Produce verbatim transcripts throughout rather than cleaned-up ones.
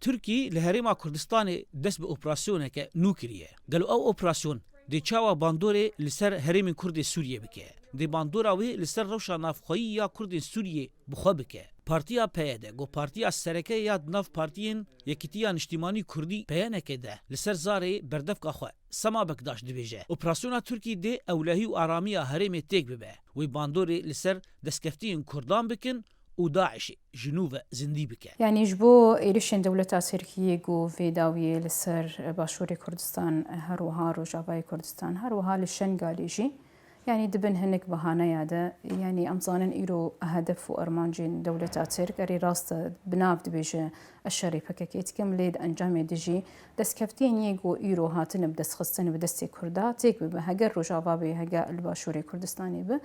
Tirkî li Herêma Kurdistanê dest bi operasyoneke nû kiriye. Gelo ew operasyon dê çawa bandorê li ser herêmên Kurd ê Sûriyê bike? Dê bandora wê li ser rewşa navxweyî ya Kurdên Sûriyê bi xwe bike. Partiya P Y D, ku partiya sereke ya di nav partiyên Yekîtiya Niştîmanî Kurdî P Y N K de, li ser zarê berdevka xwe Sema Bektaş dibêje, operasyona Tirkî dê ewlehî û aramiya herêmê têk bibe. Wê bandorê li ser destkeftiyên Kurdan bikin û DAIŞê ji nû ve zindî bike. Yanî ji bo êrişên dewleta Tirkiyê ku vê dawiyê li ser Başûrê Kurdistan, her wiha Rojavayê Kurdistan, her wiha li Şengalê jî, yanî dibin hinek bahaneya de, yanî em zanin îro hedef û armancên dewleta Tirk, erê rast e, bi nav dibêje ez şerê P K K dikim, lê di encamê de jî destkeftiyên yê ku îro hatine bi dest xistin bi destê Kurda têk bibe. Heger Rojava be, heger li Başûrê Kurdistanê be.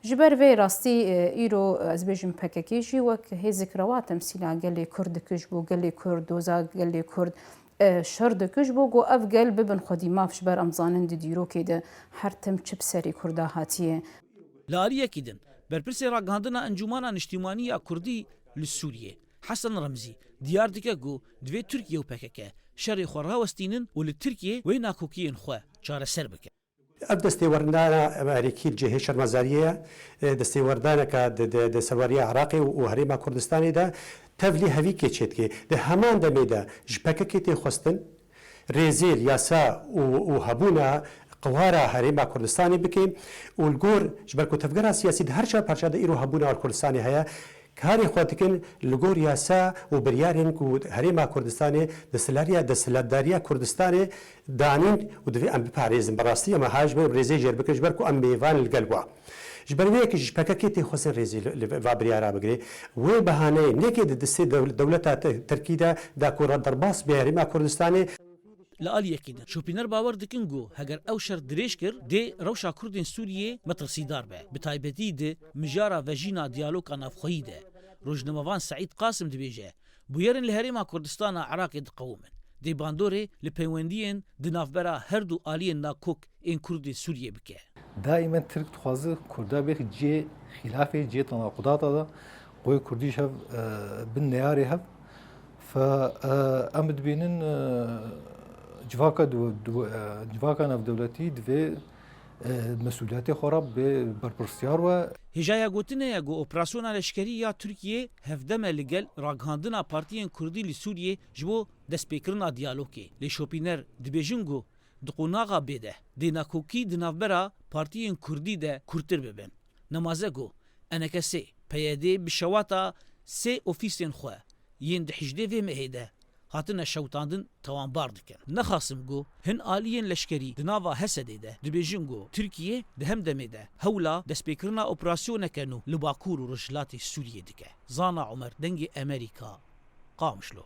Ji ber vê rastî, e, îro, e, ez bêjim P K K jî wek hêzik rewa temsîla gelê Kurd dike, ji bo gelê Kurd, doza gelê Kurd, e, şer dike, ji bo ku ev gel bibin xwedî maf, ji ber em zanin di dîrokê de her tim çi bi serê Kurda hatiye. Li aliyekî din, berpirsê ragihandina Encûmana Niştîmanî ya Kurdî li Sûriyê, Hesen Remzî, diyar dike ku divê Tirkiye û P K K şerê xwe rawestînin û li Tirkiye wê nakokiyên xwe çareser bike. Ev destêwerdana herêkî li cihê şermezariyê ye. E, destêwerdaneke di, di, di serweriya Iraqê û, û Herêma Kurdistanê de tevlî hevîkê çêdike. Di heman demê de ji P K K tê xwestin rêzê li yasa û, û hebûna qiwara Herêma Kurdistanê bike û li gor, ji ber ku tevgera siyasî di her çar parça de îro hebûna li Kurdistanê heye, karê xwe dikin li gor yasa û biryarên ku Herêma Kurdistanê, desthilatdariya, desthilatdariya Kurdistanê danîn û divê em biparêzin. Bi rastî em ha ji me rêzê jêr bikin, ji ber ku em mêvan li gel wa. Ji ber wê yekê ji P K K tê xwestin rêzê li, li va biryara bigirê. Wê behaneyê neke di destê dew-, dewleta Ti-, Tirkî de da ku re derbas bê Herêma Kurdistanê. Li aliyekî din, şopîner bawer dikin ku heger ew şer dirêj kir, dê rewşa Kurdên Sûriyê metirsîdar be. Bi taybetî di mijara vejîna diyaloga navxweyî de, rojnamevan Seîd Qasim dibêje, bûyerên li Herêma Kurdistana Iraqê diqewimin. Dê bandorê li peywendiyên di navbera her du aliyên nakok ên Kurdên Sûriyê bike. Daîmen Tirk dixwaze Kurda bêxî cihê xîlafê, cihê tenaqudata de, xwê Kurdî ji hev, e, bin neyarê hev. Fe, e, em dibînin, e, civaka du-, du-, e, civaka navdewletî divê, e, mesûliyetê xwe re bê berpirsiyar we. Hêjaya gotinê ye ku operasyona leşkerî ya Tirkiyê hevdem e li gel ragihandina partiyên Kurdî li Sûriyê ji bo destpêkirina diyalogê. Lê şopîner dibêjin ku di qonaxa bê de dê nakokî di navbera partiyên Kurdî de kûrtir bibin. Nemaze ku E N K S, P Y D bi şewata sê ofîsên xwe yên di hejdê vê mehê de hatine şewitandin tawanbar dikin. Nexasim ku hin aliyên leşkerî di nava H S D'ê de dibêjin ku Tirkiye di hemdemê de hewla destpêkirina operasyoneke nû li Bakur û Rojhilatê Sûriyê dike. Zana Omer, Dengê Emerîka, Qamişlo.